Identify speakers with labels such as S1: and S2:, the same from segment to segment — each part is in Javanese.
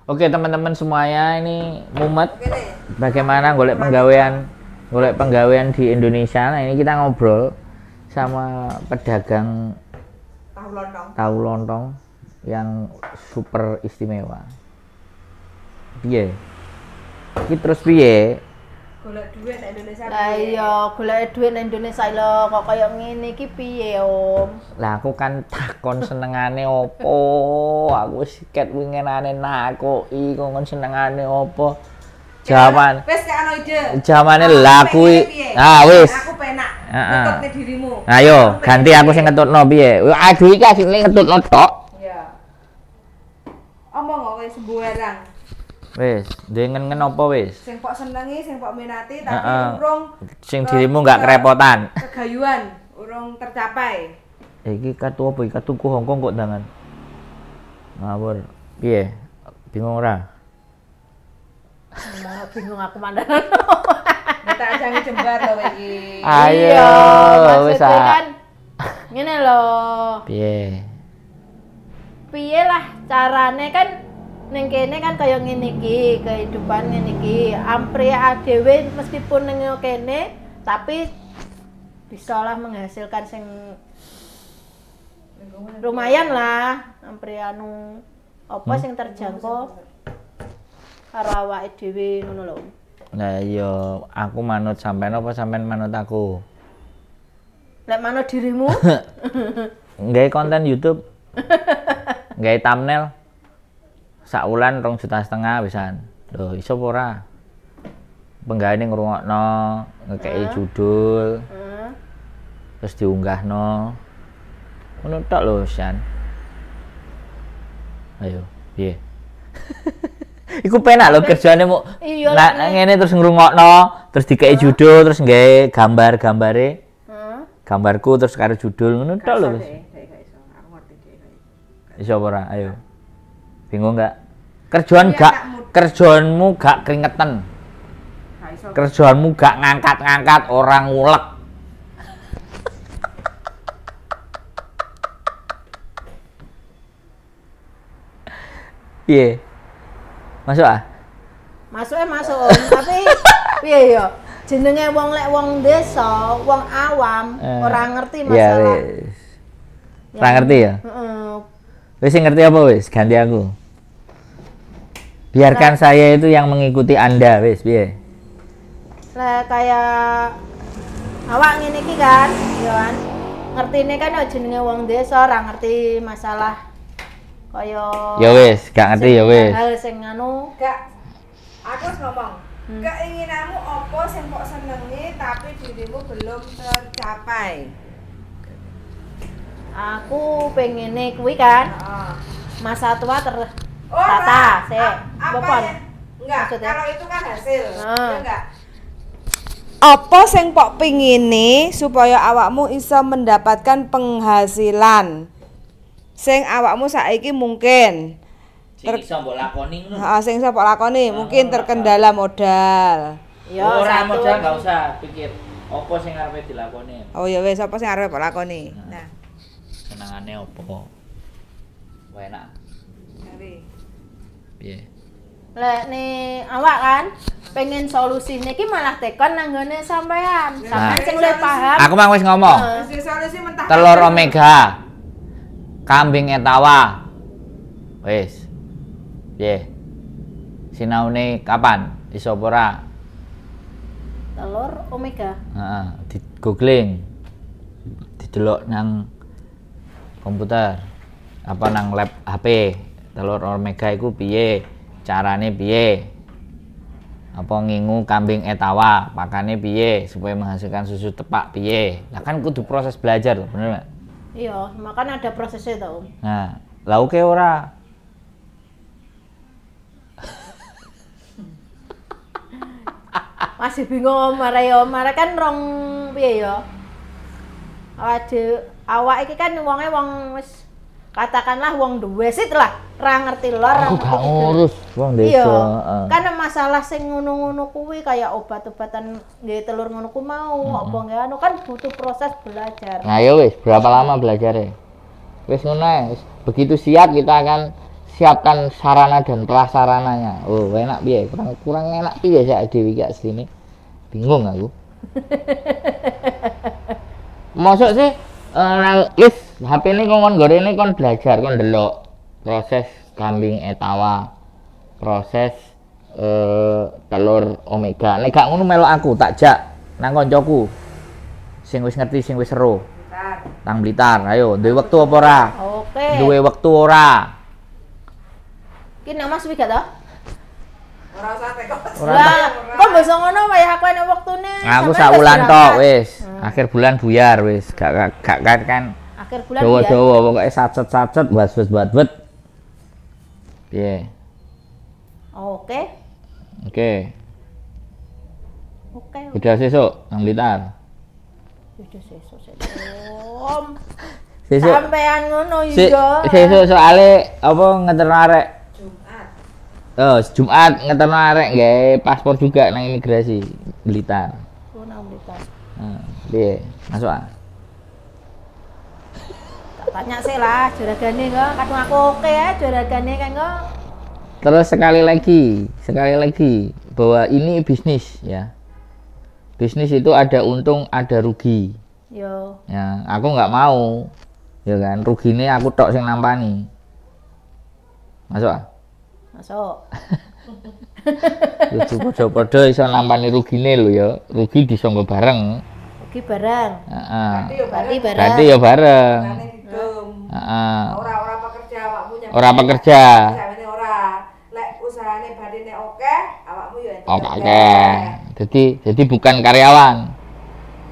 S1: Oke, teman-teman semuanya, ini mumet. Bagaimana golek penggawean di Indonesia. Nah, ini kita ngobrol sama pedagang
S2: tahu lontong.
S1: Tahu lontong yang super istimewa. Piye? Iki terus piye?
S2: Golek duit nang Indonesia.
S3: Lah iya, golek duit nang Indonesia lho kok kaya ngene iki piye, Om?
S1: Lah aku kan takon senengane opo? Aku wis ket winginane nakoki kok senengane opo? Jaman.
S2: Wis gak ono ide.
S1: Jamane lah kuwi. Ah wis.
S2: Aku penak ngetutne dirimu.
S1: Ayo, ganti aku sing ngetutno piye? Aduh iki asline ngetutno tok.
S2: Iya. Omong wis sembarang.
S1: Wis, ndengen-ngen apa wis?
S2: Sing pok senengi, sing pok minati tapi urung
S1: sing dirimu enggak kerepotan.
S2: Kegayuan urung tercapai.
S1: Iki katu apa iki? Katuku Hongkong kok dangan. Ngawur. Piye? Bingung ora?
S3: Bingung aku mandaran.
S2: Tak ajangi jembar lho iki.
S1: Ayo, wis
S3: kan ngene lho.
S1: Piye?
S3: Piye lah carane kan ning kene kan kaya ngene iki, kehidupan ngene iki. Ampri dhewe meskipun ning kene tapi bisalah menghasilkan sing lumayan lah, ampri anu apa sing terjangkau karo awake dhewe ngono lho.
S1: Lah iya, aku manut sampean apa sampean manut aku?
S3: Lek manut dirimu?
S1: Nggawe konten YouTube. Nggawe thumbnail. Sak wulan 2,5 juta pisan. Lho, iso apa ora? Penggaweane ngrungokno, ngekeki judul. Terus diunggahno. Ngono tok lho, San. Ayo, piye? Iku penak lho kerjane muk. Nah, ngene terus ngrungokno, terus dikeki judul, terus nggawe gambar-gambare. Gambarku terus karo judul ngono tok lho. Iso apa ora? Ayo. Bingung enggak? Kerjaan gak, kerjaanmu gak keringetan. Kerjaanmu gak ngangkat-ngangkat, orang ngulek. Piye? Masuk ah?
S3: Masuk masuk Om, tapi piye ya? Jenenge wong lek wong desa, wong awam, ora ngerti masalah.
S1: Ya wis. Ora ngerti ya?
S3: Heeh.
S1: Wis sing ngerti apa wis? Ganti aku. Biarkan saya itu yang mengikuti Anda, wis piye?
S3: Lah kayak awak ngene iki kan, ya kan. Ngertine kan jenenge wong desa ora ngerti masalah kaya
S1: ya wis, gak ngerti ya wis.
S3: Hal sing anu
S2: gak. Aku wis ngomong. Keinginanmu opo sing pok senengi tapi dirimu belum tercapai.
S3: Aku pengene kuwi kan. Masa tua tertata, sik.
S2: Apa ya? Enggak, kalau itu kan hasil. Ya enggak. Apa sing pok pengine supaya awakmu iso mendapatkan penghasilan? Sing awakmu saiki mungkin
S1: sing iso mbok lakoni ngono.
S2: Heeh, sing iso mbok lakoni mungkin terkendala modal.
S3: Ya,
S1: ora modal enggak usah pikir. Apa sing arepe dilakoni?
S2: Oh ya wis, apa sing arepe mbok lakoni? Nah.
S1: Senengane opo? Enak. Piye?
S3: Lek ne awak kan pengen solusine iki malah tekon nang nggone sampean. Sampean sing luwih paham.
S1: Aku mang wis ngomong.
S2: Solusi mentah.
S1: Telur omega. Kambing etawa. Wis. Piye? Sinaune kapan? Iso apa ora?
S3: Telur omega.
S1: Heeh, di googling. Didelok nang komputer. Apa nang lab HP. Telur omega iku piye? Carane piye? Apa ngingu kambing etawa, pakane piye supaya menghasilkan susu tepak piye? Lah kan kudu proses belajar lho, bener gak?
S3: Iya, makan ada prosesnya to, Om.
S1: Nah, lah oke ora?
S3: Masih bingung Om, mare yo, mare kan rong piye yo. Awak iki kan wonge wong wis katakanlah wong duwe sit lah, ra ngerti lor, ra
S1: aku gak ngurus wong desa.
S3: Iya. Kan masalah sing ngono-ngono kuwi kayak obat-obatan nggih telur ngono ku mau, apa nggih anu kan butuh proses belajar.
S1: Nah, ya wis, berapa lama belajarnya? Wis ngono ae, wis. Begitu siap kita akan siapkan sarana dan prasarananya. Oh, enak piye? Kurang enak piye sik dhewe iki asline. Bingung aku. Mosok sih nang wis HP-ne kon nggorene kon belajar, kon ndelok proses kambing etawa, proses telur omega. Nek gak ngono melok aku tak jak nang koncoku. Sing wis ngerti, sing wis seru. Nang Blitar, ayo, duwe wektu apa ora?
S3: Oke.
S1: Duwe wektu ora?
S3: Ki nang Mas suwi gak to?
S2: Ora usah teko.
S3: Lah, kok mbok ngono wae aku enek wektune.
S1: Aku sak wulan tok wis. Akhir bulan buyar wis. Gak kan.
S3: Akhir bulan buyar.
S1: Dawa-dawa pokoke sacet-sacet was-was bat-bet. Piye?
S3: Oke.
S1: Oke.
S3: Oke.
S1: Udah sesuk nang Blitar.
S3: Udah sesuk Om.
S1: Sesuk
S3: sampean ngono iya.
S1: Sesuk soale apa ngeterno arek
S2: Jumat.
S1: Oh, Jumat ngeterno arek gawe paspor juga nang imigrasi Blitar.
S3: Oh, nang Blitar.
S1: Heeh. Piye? Masuk ah.
S3: Tak tanya sih lah juragane kok, kadung aku oke ya juragane kan kok.
S1: Terus sekali lagi bahwa ini bisnis ya. Bisnis itu ada untung, ada rugi.
S3: Yo.
S1: Ya, aku nggak mau, ya kan? Rugine aku tok sing nampani. Masuk ah?
S3: Masuk.
S1: Lucu podo-podo iso nampani rugine lho ya. Rugi disangga bareng.
S3: Rugi bareng.
S1: Heeh.
S3: Berarti bareng.
S1: Berarti ya bareng. Heeh.
S2: Ora-ora pekerja awakmu nyampe.
S1: Ora pekerja.
S2: Usahane ora. Lek usahane badine akeh, awakmu ya entuk.
S1: Oke. Jadi bukan karyawan.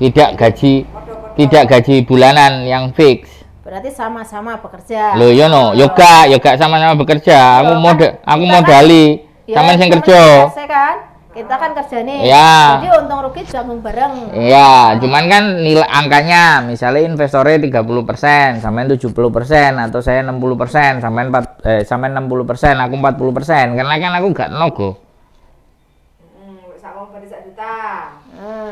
S1: Tidak gaji bulanan yang fix.
S3: Berarti sama-sama bekerja.
S1: Loh yo no, yo gak sama-sama bekerja. Aku modali, sampean sing kerja.
S3: Kan? Kita kan kerja nih.
S1: Ya.
S3: Jadi untung rugi tanggung bareng.
S1: Iya, cuman kan nilai angkanya misalnya investornya 30%, sampean 70% atau saya 60%, sampean 60%, aku 40%. Karena kan aku gak nogo.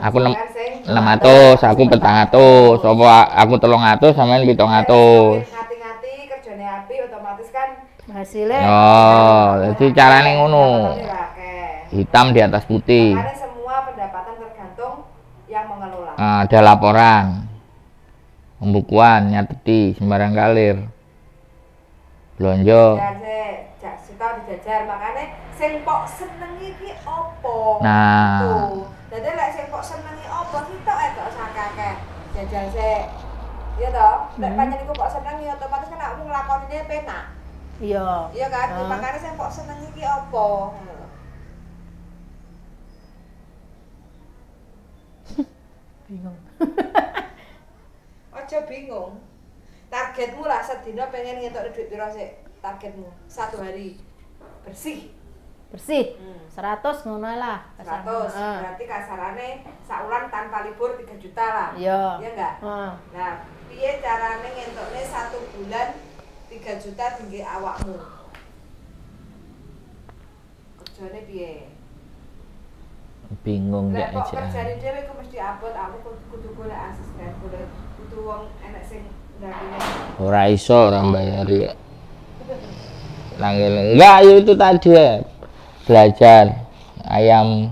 S1: Aku 600, aku 400, apa aku 300, sampean 700.
S2: Ngati-ngati kerjane apik otomatis kan
S3: hasilnya.
S1: Oh, jadi carane ngono. Hitam di atas putih.
S2: Makanya semua pendapatan tergantung yang mengelola.
S1: Ada laporan, pembukuan, nyateti sembarang kalir. Blonjo.
S2: Dijajar, makanya sing pok senengi ki opo.
S1: Nah.
S2: Dadi lek sing pok senengi opo sitok gak usah akeh. Jajal sik. Iya toh? Lek pancen iku pok senengi otomatis kan aku nglakonine penak.
S3: Iya.
S2: Iya kan? Makane sing pok senengi ki opo.
S3: Bingung.
S2: Aja bingung. Targetmu lah sedina pengen ngetok duit piro sik? Targetmu satu hari bersih.
S3: Bersih. 100 ngono lah.
S2: 100. Berarti kasarane saulan tanpa libur 3 juta lah.
S3: Iya.
S2: Iya enggak? Nah, piye carane ngentokne 1 bulan 3 juta tinggi awakmu? Kerjane piye?
S1: Bingung
S2: gak
S1: aja.
S2: Kok kerjane dhewe iku mesti abot, aku kudu golek asisten, golek kudu wong enek sing ndampingi.
S1: Ora iso ora mbayari. Nang ngene. Enggak, ya itu tadi ya. Belajar ayam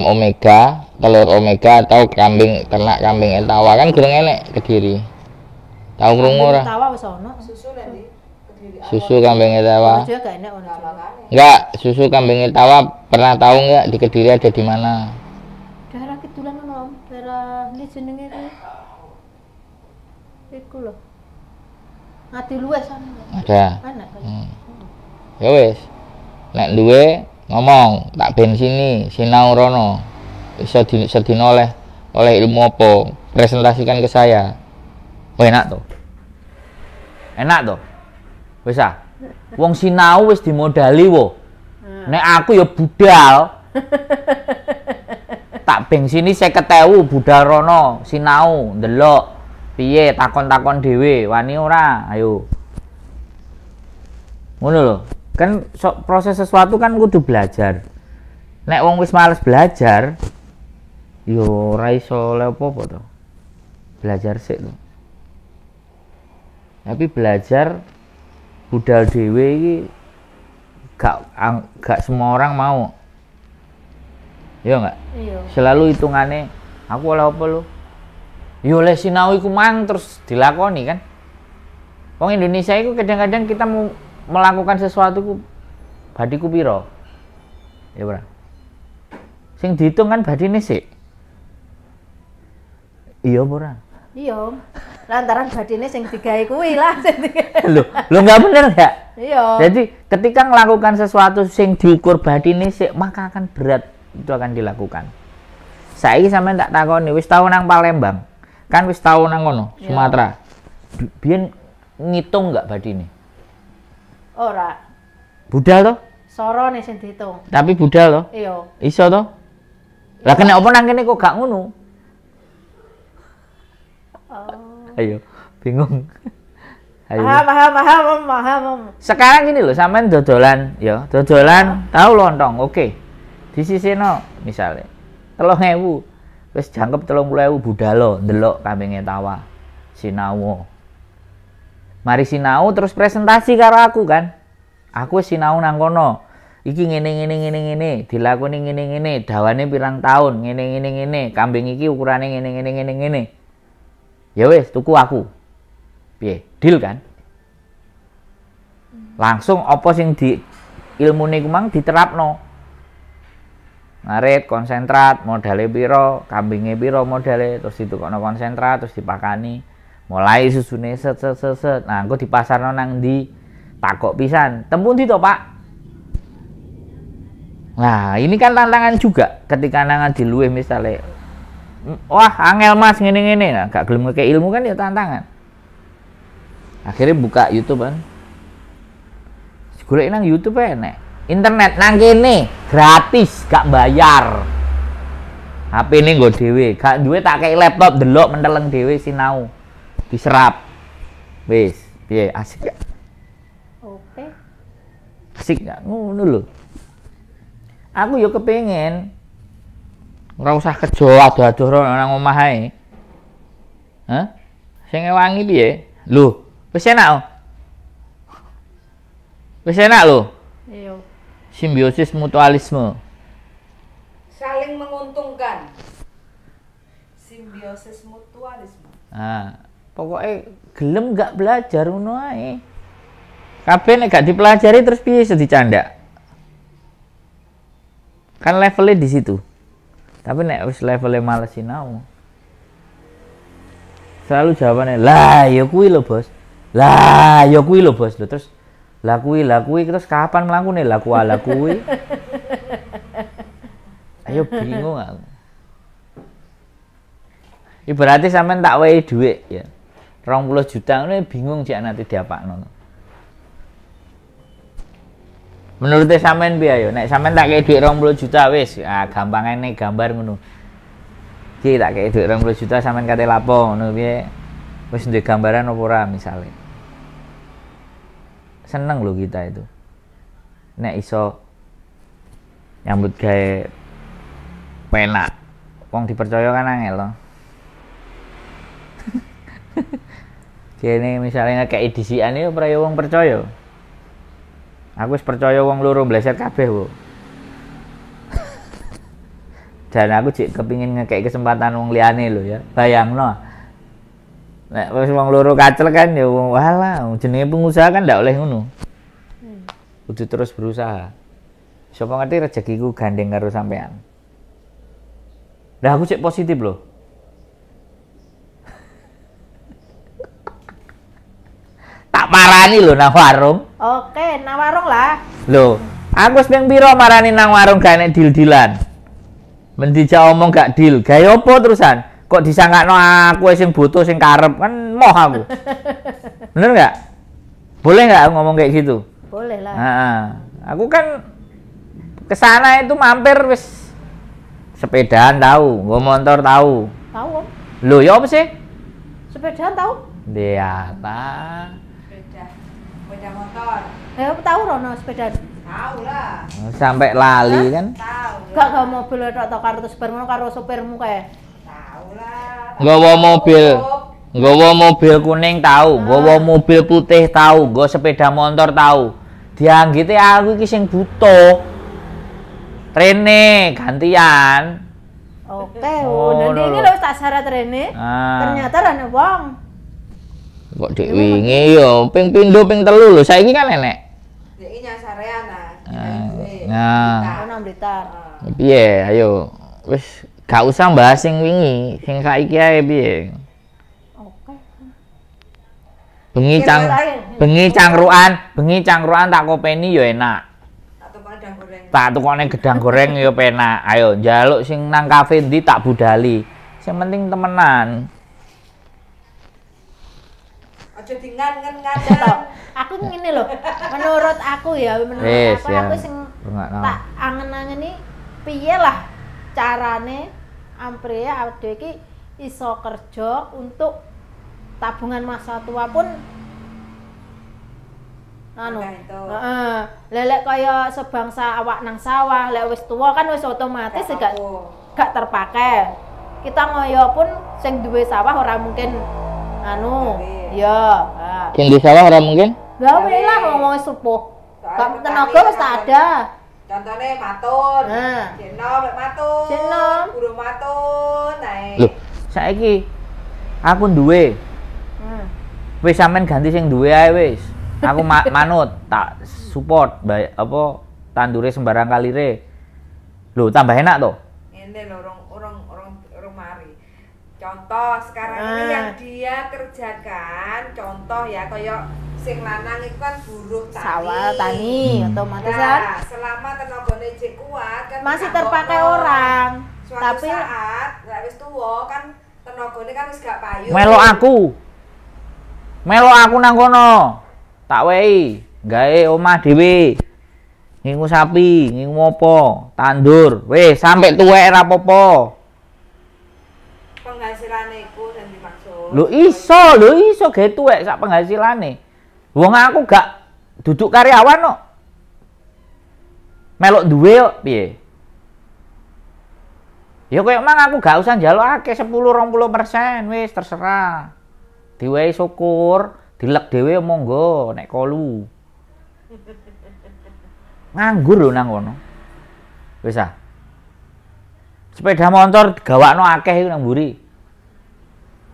S1: omega, telur omega atau kambing ternak kambing etawa kan kurang enek Kediri. Tahu krungu ora?
S3: Etawa wis ono.
S2: Susu nek Kediri.
S1: Susu kambing etawa. Enggak, susu kambing etawa pernah tahu enggak di Kediri ada di mana?
S3: Daerah kidulan ono, daerah ini jenenge kuwi. Iku lho. Ngadiluwih sana.
S1: Ada. Ya wis. Nek duwe ngomong, tak bensini, sinau rono. Iso sedina oleh ilmu apa? Presentasikan ke saya. Oh, enak tuh. Enak tuh. Wis ah. Wong sinau wis dimodali wo. Nek aku ya budal. Tak bensini 50.000 budal rono, sinau, ndelok. Piye takon-takon dhewe, wani ora? Ayo. Ngono lho. Kan proses sesuatu kan kudu belajar. Nek wong wis males belajar, yo ora iso oleh apa-apa to. Belajar sik to. Tapi belajar Budal dhewe iki gak semua orang mau. Iya enggak?
S3: Iya.
S1: Selalu hitungane aku oleh apa lho? Ya oleh sinau iku mang terus dilakoni kan. Wong Indonesia iku kadang-kadang kita mau melakukan sesuatu ku badiku piro? Ya ora. Sing dihitung kan badine sik. Iya apa ora?
S3: Iya. Lantaran badine sing digawe kuwi lah sing digawe.
S1: Lho, lho enggak bener enggak?
S3: Iya.
S1: Jadi ketika melakukan sesuatu sing diukur badine sik, maka akan berat itu akan dilakukan. Saiki sampean tak takoni wis tau nang Palembang. Kan wis tau nang kono, Sumatera. Biyen ngitung enggak badine?
S3: Ora.
S1: Budal toh?
S3: Sorone sing dihitung.
S1: Tapi budal toh?
S3: Iya.
S1: Iso toh? Lah kena apa nang kene kok gak ngono?
S3: Oh.
S1: Ayo, bingung. Ayo.
S3: Paham.
S1: Sekarang gini loh, sampean dodolan ya, dodolan tahu lontong, oke. Disisihno misale 3.000. Wis jangkep 30.000 budalo ndelok kambinge tawa. Sinau. Mari sinau terus presentasi karo aku kan. Aku wis sinau nang kono. Iki ngene ngene ngene ngene, dilakoni ngene ngene, dawane pirang tahun, ngene ngene ngene, kambing iki ukurane ngene ngene ngene ngene. Ya wis, tuku aku. Piye? Deal kan? Langsung apa sing di ilmune iku mang diterapno. Ngarit konsentrat, modale piro, kambinge piro modale, terus ditukokno konsentrat, terus dipakani. Mulai susune set set set set. Nah, engko dipasarno nang ndi? Takok pisan. Temu ndi to, Pak? Nah, ini kan tantangan juga ketika nangan diluwih misalnya wah, angel Mas ngene-ngene. Nah, gak gelem ngekek ilmu kan ya tantangan. Akhirnya buka YouTube kan. Golek nang YouTube enek. Internet nang kene gratis, gak bayar. HP ini nggo dhewe, gak duwe tak kei laptop delok menteleng dhewe sinau. Diserap. Wis, piye asik gak?
S3: Oke.
S1: Asik gak? Ngono lho. Aku yo kepengin ora usah kerja adoh-adoh nang omah ae. Hah? Sing ngewangi piye? Lho, wis enak oh. Wis enak lho.
S3: Iya.
S1: Simbiosis mutualisme.
S2: Saling menguntungkan. Simbiosis mutualisme.
S1: Nah, pokoknya gelem gak belajar ngono ae. Kabeh nek gak dipelajari terus piye iso dicandak? Kan levelnya di situ. Tapi nek wis levelnya males sinau. Selalu jawabannya, "Lah, ya kuwi lho, Bos." Lah, ya kuwi lho, Bos. Lho terus lah kuwi terus kapan mlakune? Lah kuwi. Ayo bingung aku. Ibaratnya sampean tak wehi dhuwit ya. 20 juta ngono bingung jek nanti diapakno. Menurut sampean piye ayo? Nek sampean tak kei dhuwit 20 juta wis, ah gampangane gambar ngono. Iki tak kei dhuwit 20 juta sampean kate lapo ngono piye? Wis duwe gambaran apa ora misale. Seneng lho kita itu. Nek iso nyambut gawe penak. Wong dipercaya kan angel lho. Kene misalnya ngekeki disikan iki ora ya wong percaya. Aku wis percaya wong loro mbleset kabeh, Bu. Dan aku jek kepingin ngekeki kesempatan wong liyane lho ya. Bayangno. Nek wis wong loro kacel kan ya wong walah, jenenge pengusaha kan ndak oleh ngono. Kudu terus berusaha. Sapa ngerti rezekiku gandeng karo sampean. Lah aku cek positif lho. Tak marani lho nang warung.
S3: Oke, nang warung lah.
S1: Lho, aku wis ping pira marani nang warung gak enek deal-dealan. Men dijak omong gak deal, gawe opo terusan? Kok disangkakno aku sing butuh sing karep kan moh aku. Bener nggak? Boleh nggak aku ngomong kayak gitu?
S3: Boleh lah.
S1: Nah, aku kan kesana itu mampir wis sepedaan tahu, nggo motor tahu.
S3: Tahu om.
S1: Lho, ya apa sih?
S3: Sepedaan tahu?
S1: Dia apa?
S2: Sepeda motor.
S3: Tahu rono sepedaan.
S2: Tahu lah.
S1: Sampai lali kan?
S2: Tahu.
S3: Gak gak mobil tok karo supirmu karo sopirmu kae.
S2: Tahu lah.
S1: Nggawa mobil. Nggawa mobil kuning tau, nggawa mobil putih tau, nggawa sepeda motor tau. Dianggite aku iki sing butuh. Rene gantian.
S3: Oke, nanti ini lho tak syarat rene. Ternyata rene wong.
S1: Kok dek wingi yo ping pindho ping telu lho, saiki kan enek.
S2: Dek iki nyasarean ah.
S1: Nah.
S3: Ono Blitar.
S1: Piye, ayo. Wis gak usah bahas sing wingi, sing saiki ae piye.
S3: Oke.
S1: Bengi cangkruan tak kopeni yo enak. Tak tukone gedang goreng yo penak. Ayo njaluk sing nang kafe ndi tak budali. Sing penting temenan.
S2: Aja dingan-ngan.
S3: Aku ngene lho. Menurut aku ya, menurut aku, aku sing tak angen-angen iki piye lah carane ampre awake dhewe iki iso kerja untuk tabungan masa tua pun anu, heeh. Lelek kaya sebangsa awak nang sawah, lek wis tuwa kan wis otomatis gak terpakai. Kita ngoyo pun sing duwe sawah ora mungkin anu, ya.
S1: Sing duwe sawah ora mungkin?
S3: Lah wis lah ngomong sepuh. Gak tenaga wis tak ada.
S2: Contone matun. Jeno lek matun.
S3: Jeno
S2: burung matun ae.
S1: Lho, saiki aku duwe. Wis sampean ganti sing duwe ae wis. Aku manut, tak support baik apa tandure sembarang kalire. Lho, tambah enak toh.
S2: Ngene lho orang mari. Contoh sekarang ini yang dia kerjakan, contoh ya kaya sing lanang itu kan buruh tani.
S3: Sawah tani otomatis kan.
S2: Nah, selama tenagane jek kuat kan
S3: masih terpakai orang.
S2: Suatu tapi saat lek wis tuwa kan tenagane kan wis gak payu.
S1: Melo aku nang kono. Tak wehi, gawe omah dhewe. Ngingu sapi, ngingu apa, tandur. Wis sampe tuwek ora apa-apa.
S2: Penghasilane iku sing dimaksud.
S1: Lho iso gawe tuwek sak penghasilane. Wong aku gak duduk karyawan kok. Melok duwe kok piye? Ya koyo mang aku gak usah njaluk akeh 10-20% wis terserah. Diwehi syukur. Dilek dhewe monggo nek kolu. Nganggur lho nang kono. Wis ah. Sepeda motor digawakno akeh iku nang mburi.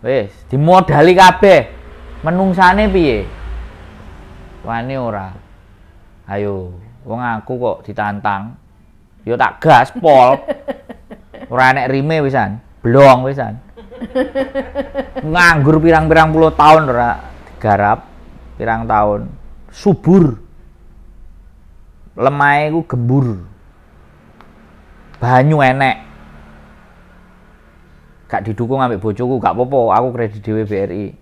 S1: Wis, dimodali kabeh. Menungsane piye? Wani ora. Ayo, wong aku kok ditantang. Ya tak gas pol. Ora enek rime wisan, blong wisan. Nganggur pirang-pirang puluh tahun ora garap pirang tahun subur lemahe ku gembur banyu enek gak didukung ambek bojoku gak apa-apa aku kredit dhewe BRI.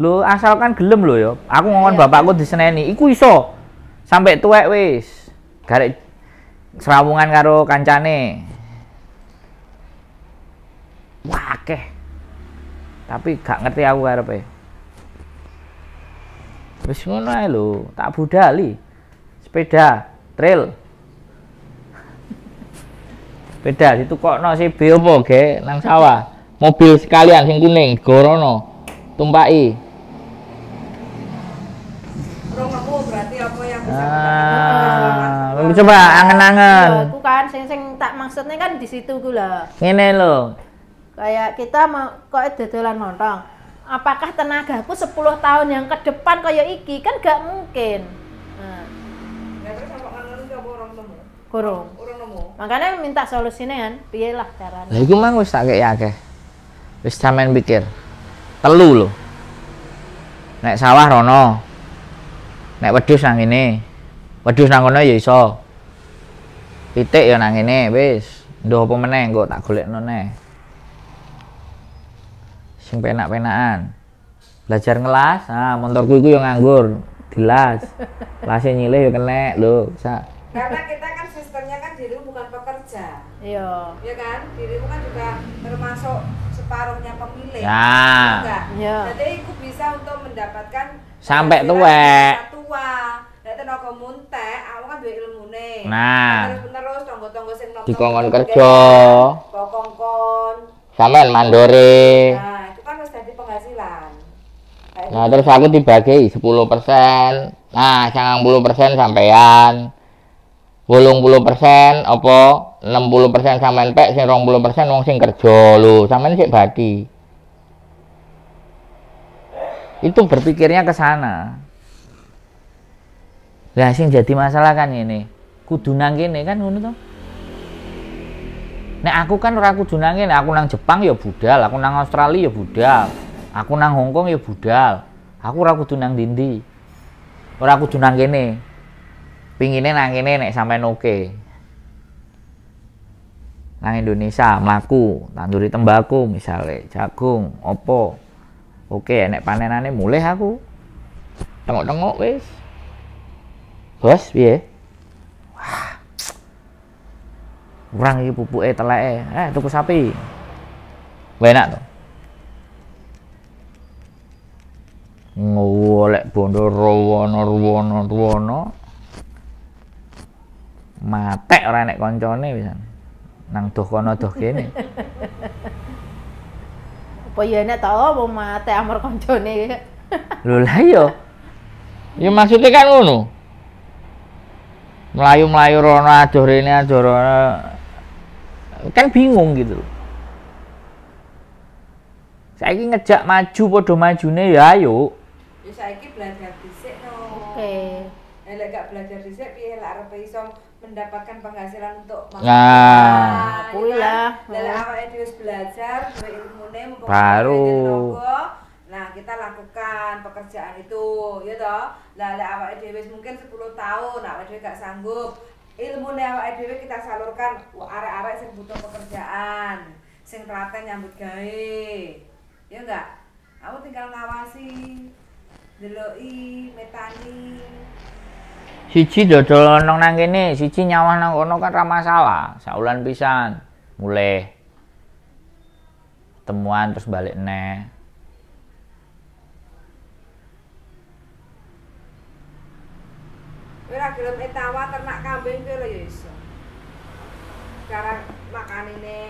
S1: Lho asalkan gelem lho ya aku ngomong bapakku diseneni iku iso sampai tuwek wis garek serawungan karo kancane wah akeh. Tapi gak ngerti aku karepe. Wis ngono ae lho, tak budali. Sepeda, trail. Sepeda ditukokno CB opo ge nang sawah. Mobil sekalian sing kuning gorono, tumpaki.
S2: Rong nemu berarti apa yang bisa
S1: coba angen-angen.
S3: Iku kan sing tak maksudnya kan di situ ku lho.
S1: Ngene lho.
S3: Kayak kita mau kok dodolan lontong. Apakah tenagaku 10 tahun yang ke depan kayak iki kan gak mungkin. Nah.
S2: Ya terus sampe ngono iki apa orang nemu?
S3: Kurang.
S2: Urung nemu.
S3: Makanya minta solusine kan, piye lah carane.
S1: Lah iku mang wis tak kei akeh. Wis sampean pikir. Telu lho. Nek sawah rono. Nek wedhus nang ngene. Wedhus nang kono ya iso. Pitik ya nang ngene wis. Nduh apa meneh engko tak golekno neh. Sing penak-penakan. Belajar ngelas, nah motorku iku yo nganggur, dilas. Lase nyilih yo kenek lho, bisa.
S2: Karena kita kan sistemnya kan dirimu bukan pekerja.
S3: Iya.
S2: Iya kan? Dirimu kan juga termasuk separuhnya pemilik.
S1: Ya.
S3: Iya.
S2: Jadi iku bisa untuk mendapatkan
S1: sampai tuwek.
S2: Tua. Nek tenaga muntek, aku kan duwe ilmune.
S1: Nah.
S2: Terus-menerus tonggo-tonggo sing nom
S1: dikongkon kerja.
S2: Kongkon.
S1: Sampean mandore.
S2: Nah, itu kan wis dadi penghasilan.
S1: Nah, terus aku dibagi 10%. Nah, 90% sampean. 80% apa 60% sampean pek, sing 20% wong sing kerja lho, sampean sik bati. Itu berpikirnya ke sana. Lah sing jadi masalah kan ini, kudu nang kene kan ngono to. Nek aku kan ora kudu nang kene, aku nang Jepang ya budal, aku nang Australia ya budal, aku nang Hong Kong ya budal. Aku ora kudu nang ndi-ndi. Ora kudu nang kene. Pingine nang kene nek sampean oke. Nang Indonesia mlaku, tanduri tembakau misale, jagung, opo. Oke, nek panenane mulih aku. Tengok-tengok wis. Bos, piye? Wah. Kurang iki pupuke teleke. Tuku sapi. Enak to. Ngolek bondo rowono. Matek ora nek koncone pisan. Nang doh kono doh kene.
S3: Apa ya nek ta apa mate amor koncone.
S1: Lho lah iya. Ya maksudnya kan ngono. Melayu-melayu rono adoh rene adoh rono. Kan bingung gitu loh. Saiki ngejak maju padha majune ya ayo.
S2: Ya saiki belajar dhisik no.
S3: Oke.
S2: Lek gak belajar dhisik piye lek arep iso mendapatkan penghasilan untuk makan.
S1: Nah,
S3: kuwi lah.
S2: Lek awake dhewe wis belajar, duwe ilmune mumpung
S1: baru.
S2: Nah, kita lakukan pekerjaan itu, ya toh. Lah lek awake dhewe mungkin 10 tahun awake dhewe gak sanggup. Ilmune awake dhewe kita salurkan arek-arek sing butuh pekerjaan, sing telaten nyambut gawe. Ya enggak? Aku tinggal ngawasi, ndeloki, metani.
S1: Siji dodol nang nang kene, siji nyawah nang kono kan ra masalah. Saulan pisan, mulih. Temuan terus balik neh.
S2: Kowe ra gelem etawa ternak kambing kowe lho ya iso. Cara makanine.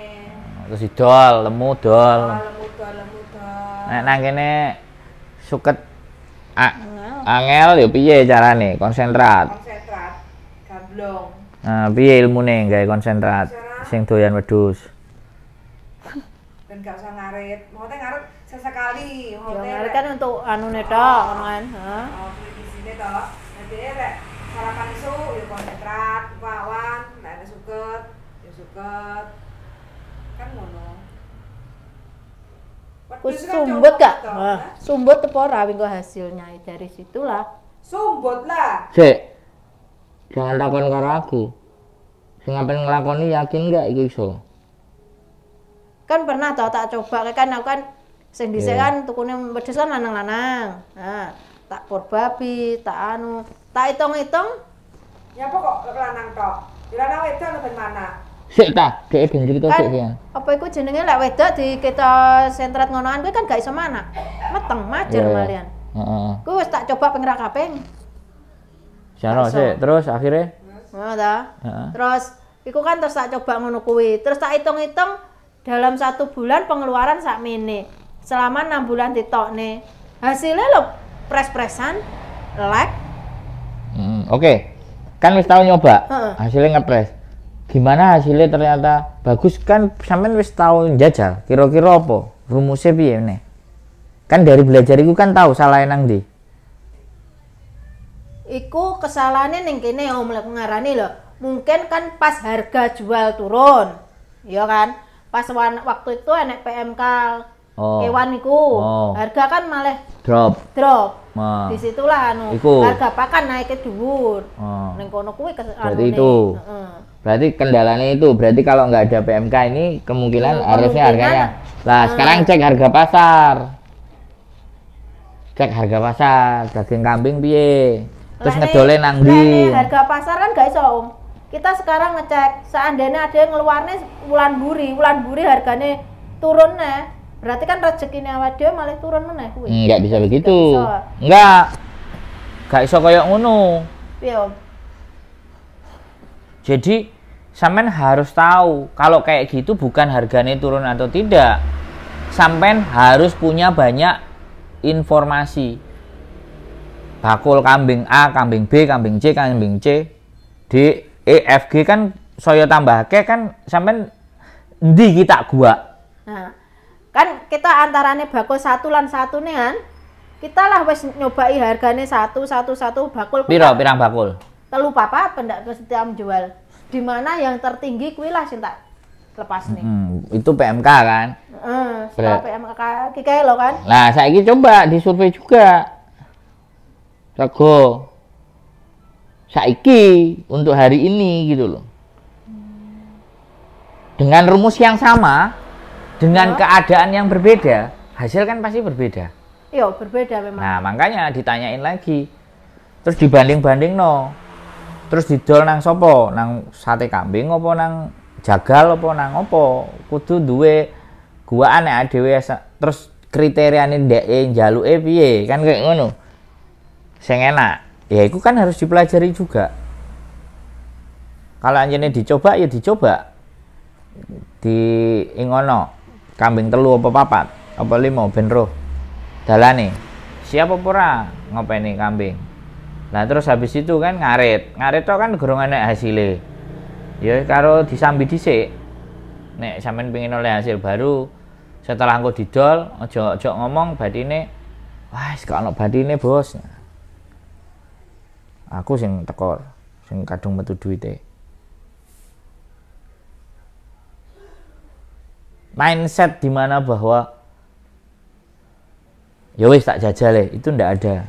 S1: Terus didol, lemu dol.
S2: Lemu dol, lemu dol.
S1: Nek nang kene suket angel ya piye carane? Konsentrat.
S2: Konsentrat gamblong.
S1: Nah, piye ilmune gawe konsentrat sing doyan wedhus?
S2: Ben gak usah ngarit. Maksudnya ngarit sesekali,
S3: maksudnya ngarit kan untuk anune tok, ngono kan. Heeh.
S2: Oh, kuwi isine tok. Dadi lek sarapan isuk ya konsentrat, awan, nek suket ya suket. Kan ngono.
S3: Sumbut gak? Sumbut apa ora wingko hasilnya dari situlah.
S2: Sumbut lah.
S1: Sik. Jangan takon karo aku. Sing apen nglakoni yakin gak iku iso?
S3: Kan pernah toh tak coba kan aku kan sing dhisik kan tukune wedhus kan lanang-lanang. Nah, tak por babi, tak anu, tak hitung-hitung.
S2: Ya apa kok lanang tok? Ya lanang wedok ben mana?
S1: Sik ta, dhek ben cerita sik ya.
S3: Apa iku jenenge lek wedok di kita sentrat ngonoan kuwi kan gak iso manak. Meteng majer malian. Heeh. Kuwi wis tak coba ping ra kaping.
S1: Jano sik, terus akhirnya?
S3: Ngono ta. Terus iku kan terus tak coba ngono kuwi. Terus tak hitung-hitung dalam 1 bulan pengeluaran sakmene. Selama 6 bulan ditokne. Hasilnya lho pres-presan, like.
S1: Oke. Kan wis tau nyoba. Hasilnya ngepres. Gimana hasilnya ternyata bagus kan sampean wis tau njajal. Kira-kira apa? Rumusnya piye nih? Kan dari belajar iku kan tahu salah nang ndi.
S3: Iku kesalahannya ning kene om lek ngarani lho. Mungkin kan pas harga jual turun. Ya kan? Pas waktu itu enek PMK kewan iku. Harga kan malah drop. Disitulah anu iku. Harga pakan naik ke dhuwur. Ning kono kuwi
S1: berarti itu. Berarti kendalanya itu. Berarti kalau nggak ada PMK ini kemungkinan harusnya harganya. Lah sekarang cek harga pasar. Cek harga pasar daging kambing piye. Terus ngedole nang ndi?
S3: Harga pasar kan gak iso, Om. Kita sekarang ngecek seandainya ada yang ngeluarne wulan buri harganya turun neh. Berarti kan rezekine awake dhewe malah turun meneh kuwi.
S1: Enggak bisa begitu. Enggak. Gak iso koyo ngono.
S3: Piye, Om?
S1: Jadi Sampean harus tahu kalau kayak gitu bukan harganya turun atau tidak. Sampean harus punya banyak informasi. Bakul kambing A, kambing B, kambing C, kambing C, D, E, F, G kan saya tambah ke kan sampean endi kita gua.
S3: Nah, kan kita antarane bakul satu lan satu nih kan. Kita lah wis nyobai hargane satu satu satu bakul.
S1: Piro pirang bakul?
S3: 3 4 pendak setiap jual. Di mana yang tertinggi kuwi lah sing tak lepas nih.
S1: Itu PMK kan?
S3: Setelah PMK iki lho kan.
S1: Nah, saiki coba disurvei juga. Rego saiki untuk hari ini gitu loh. Dengan rumus yang sama, dengan keadaan yang berbeda, hasil kan pasti berbeda.
S3: Iya, berbeda memang.
S1: Nah, makanya ditanyain lagi. Terus dibanding-banding no. Terus didol nang sopo, nang sate kambing opo nang jagal opo nang opo. Kudu duwe guaan nek dhewe, terus kriteriane ndeke njaluke piye, kan kayak ngono. Sing enak. Ya itu kan harus dipelajari juga. Kalau anjene dicoba ya dicoba. Di ingono kambing 3 apa 4 apa 5 ben roh dalane siap apa ora ngopeni kambing. Nah terus habis itu kan ngarit tok kan gorong enek hasile ya karo disambi dhisik. Nek sampean pengin oleh hasil baru setelah engko didol, aja ngomong batine wah wis gak ono batine bos, aku sing tekor sing kadung metu duwite. Mindset dimana bahwa ya wis tak jajal itu ndak ada.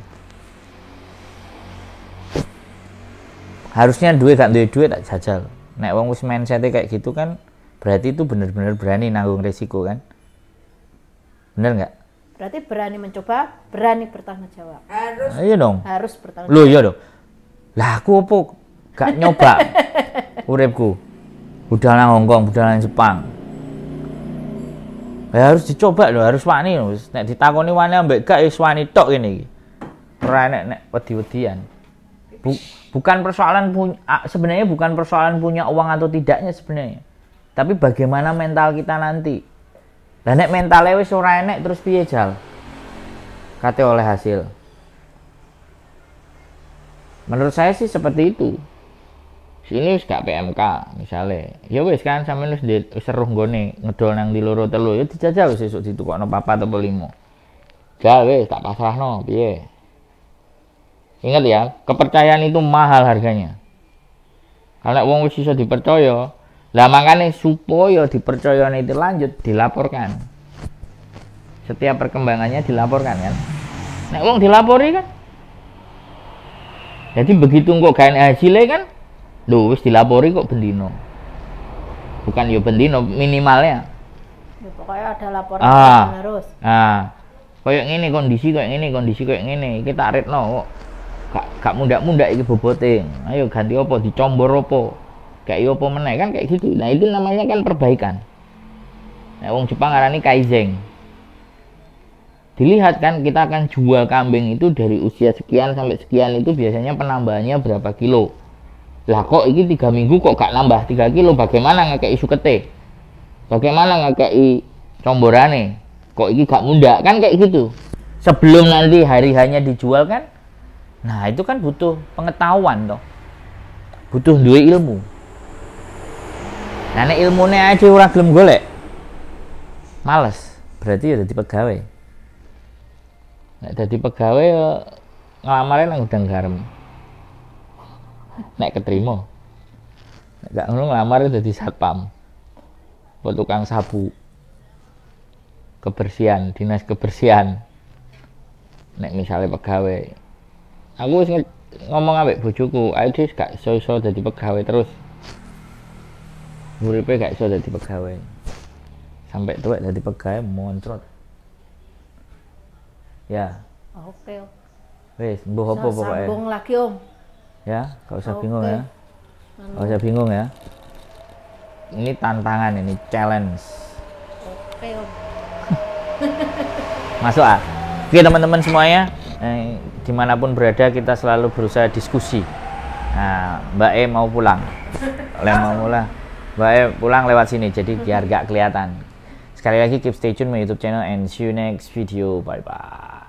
S1: Harusnya duit gak duit duit tak jajal. Nek wong wis mindsetnya kayak gitu kan berarti itu bener-bener berani nanggung resiko kan. Bener nggak?
S3: Berarti berani mencoba, berani bertanggung jawab.
S2: Harus.
S1: Nah, iya dong.
S3: Harus bertanggung jawab.
S1: Loh iya dong. Lah aku opo gak nyoba uripku. Budal nang Hongkong, budal nang Jepang. Ya harus dicoba loh, harus wani loh. Nek ditakoni wani ambek gak wis wani tok ngene iki. Ora nek nek wedi-wedian. Bukan persoalan sebenarnya bukan persoalan punya uang atau tidaknya sebenarnya. Tapi bagaimana mental kita nanti. Lah nek mentale wis ora enek terus piye jal? Kate oleh hasil. Menurut saya sih seperti itu. Sini wis gak PMK misalnya, ya wis kan sampean wis seruh nggone ngedol nang di 2 3 ya dijajal wis sesuk ditukokno 4 apa 5. Jal wis tak pasrahno piye. Ingat ya, kepercayaan itu mahal harganya. Kalau wong wis iso dipercaya, lah makane supaya dipercayane itu lanjut dilaporkan. Setiap perkembangannya dilaporkan kan. Nek wong dilapori kan. Jadi begitu kok gak enek hasile kan, lho wis dilapori kok bendino. Bukan yo bendino minimalnya.
S3: Ya, pokoknya ada laporan terus.
S1: Ah. Kayak ngene kondisi kayak ngene, kondisi kayak ngene, iki tak retno kok. Gak mundak-mundak iki bobote. Ayo ganti opo, dicombor opo. Kayak opo meneh kan kayak gitu. Nah, itu namanya kan perbaikan. Nah, wong Jepang ngarani kaizen. Dilihat kan kita akan jual kambing itu dari usia sekian sampai sekian itu biasanya penambahannya berapa kilo. Lah kok ini 3 minggu kok gak nambah 3 kilo, bagaimana ngekei sukete? Bagaimana ngekei comborane? Kok ini gak mundak? Kan kayak gitu. Sebelum nanti hari hanya dijual kan? Nah itu kan butuh pengetahuan toh. Butuh duwe ilmu. Nah nek ilmune aja ora gelem golek, males, berarti ya dadi pegawai. Nek dadi pegawai ya nglamare nang gudang garam. Nek keterima. Nek gak ngono nglamar dadi satpam. Apa tukang sabu. Kebersihan, dinas kebersihan. Nek misalnya pegawai. Aku wis ngomong ambek bojoku, ayo wis gak iso-iso dadi pegawai terus. Uripe gak iso dadi pegawai. Sampai tuwek dadi pegawai moncrot. Ya.
S3: Oke.
S1: Wis, mbuh apa pokoke.
S3: Sambung lagi, Om.
S1: Ya, gak usah bingung ya. Gak usah bingung ya. Ini tantangan, ini challenge.
S3: Oke, Om.
S1: Masuk ah. Oke teman-teman semuanya, dimanapun berada kita selalu berusaha diskusi. Nah, Mbak E mau pulang. Oleh mau mulai. Baik, pulang lewat sini jadi biar gak kelihatan. Sekali lagi keep stay tune my YouTube channel and see you next video. Bye bye.